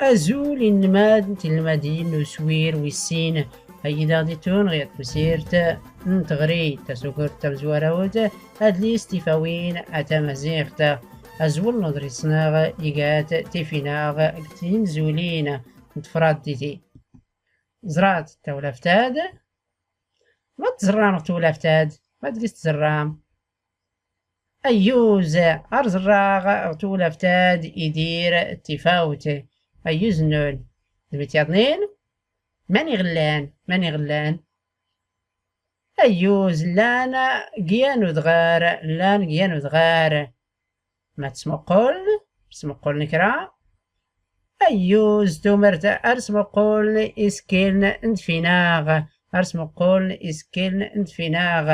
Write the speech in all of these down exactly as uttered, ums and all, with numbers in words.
Azul inelmaden d tinelmadin n uswir wis sin, ayyuz ad aɣ-d-itun ɣer tmsirt n tɣri tasugurt tamezwarawt, adlis Tifawin a tamaziɣt. Azwel n uḍris-nneɣ iga-t Tifinaɣ g tinzulin n tefraddit-i. Ẓrat tawlaft-ad. Ma tẓerram ɣ tewlaft-ad? Ma tgis tẓerram? Ayyuz, ar ẓerraɣ ɣ tewlaft-ad idir tifawt. Ayyuz nnun. D mit yaḍnin? Mani ɣ llan? Mani ɣ llan? Ayyuz, llan g yan udɣar, llan g yan udɣar. Ma tesmuqul, tesmuqul n kra. Ayyuz, tumert ar smuquln isekkilen n tfinaɣ, ar smuquln isekkilen n tfinaɣ.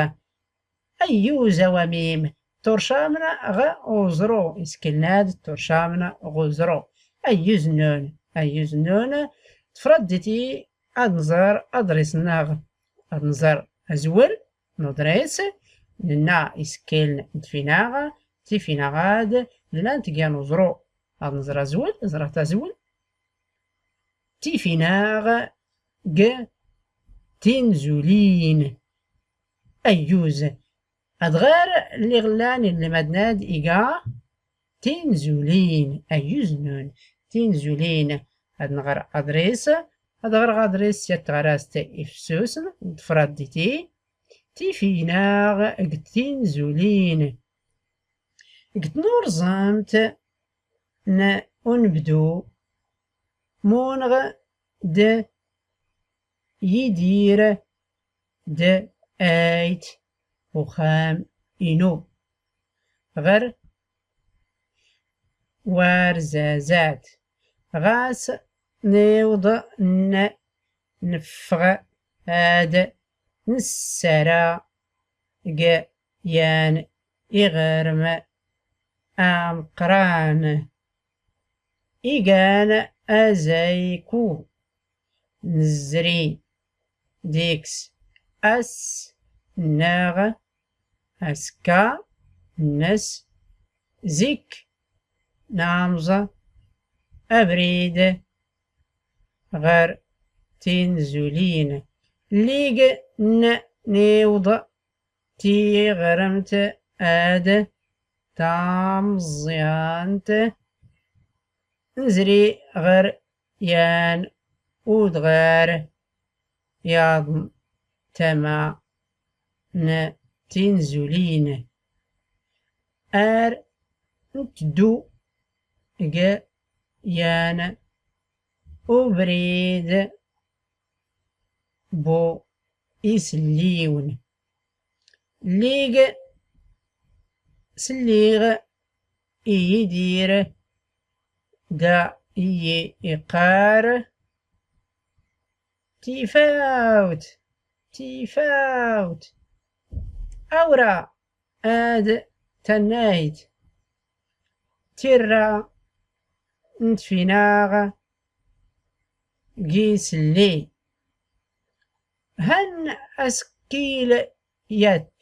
Ayyuz a wamim, turcamn ɣ uẓru, isekkilen-ad turcamn ɣ uẓru. Ayyuz nnun, ayyuz nnun. Tefraddit-i ad nẓer aḍris-nneɣ, ad nẓer azwel n uḍris, nenna isekkilen n tfinaɣ, tifinaɣ-ad llant g yan uẓru. Ad nẓer azwel, ẓrat azwel. Tifinaɣ g tinzulin. Ayyuz. Adɣar lliɣ llan inelmaden-ad iga tinzulin. Ayyuz nnun. Tinzulin. Ad nɣer aḍris. Ad ɣreɣ aḍris s yat tɣarast ifsusn n tefraddit-i. Tifinaɣ g tinzulin. G tnurẓemt n unebdu, munɣ-d Yidir d ayt uxxam inu ɣer Warzazat. Ɣas niweḍ n-, neffeɣ ad nessara g yan iɣrem ameqqran igan azayku, nezri diks ass nneɣ askka nnes zik namẓ abrid ɣer tinzulin. Llig n-, niweḍ tiɣremt ad tamẓyant, nezri ɣer yan udɣar yaḍn tama n tinzulin. Ar nteddu g yan ubrid bu iselliwn. Llig sliɣ i Yidir da iyi iqqar: Tifawt, tifawt. Awra ad tannayt tirra n tfinaɣ g iselli. Han asekkil yat,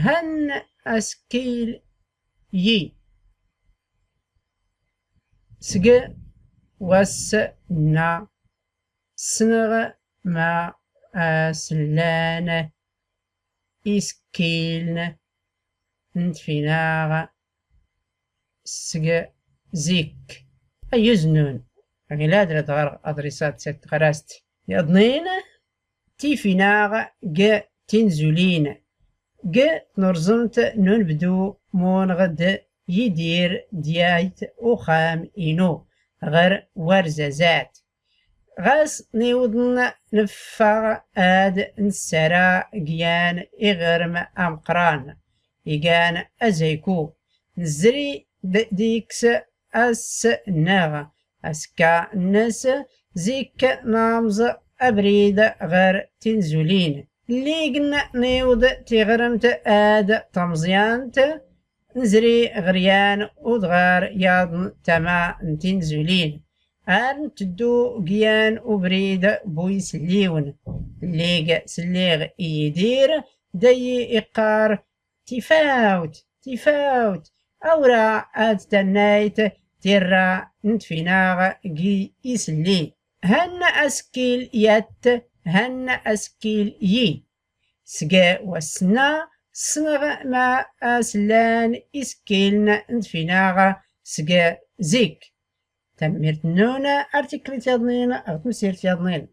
han asekkil yi. Seg wass-nna ssneɣ ma as llan isekkilen n tfinaɣ seg zik. Ayyuz nnun. Ɣilad rad ɣreɣ aḍris-ad s tɣarast yaḍnin. Tifinaɣ g tinzulin. G tnurẓemt n unebdu, munɣ-d Yidir d ayt uxxam inu ɣer Warzazat. Ɣas niweḍ neffeɣ ad nessara g yan iɣrem ameqqran igan azayku, nezri d-, diks ass nneɣ askka nnes zik namẓ abrid ɣer tinzulin. Llig n-, niweḍ tiɣremt ad tamẓyant, nezri ɣer yan udɣar yaḍn tama n tinzulin. Ar nteddu g yan ubrid bu iselliwn. Llig sliɣ i Yidir da iyi iqqar: Tifawt, tifawt, awra ad tannayt tirra n tfinaɣ g iselli. Han asekkil yat, han asekkil yi. Seg wass-nna ssneɣ ma as llan isekkilen n tfinaɣ seg zik. Tanemmirt-nnun ar tikkelt yaḍnin ɣ tmsirt yaḍnin.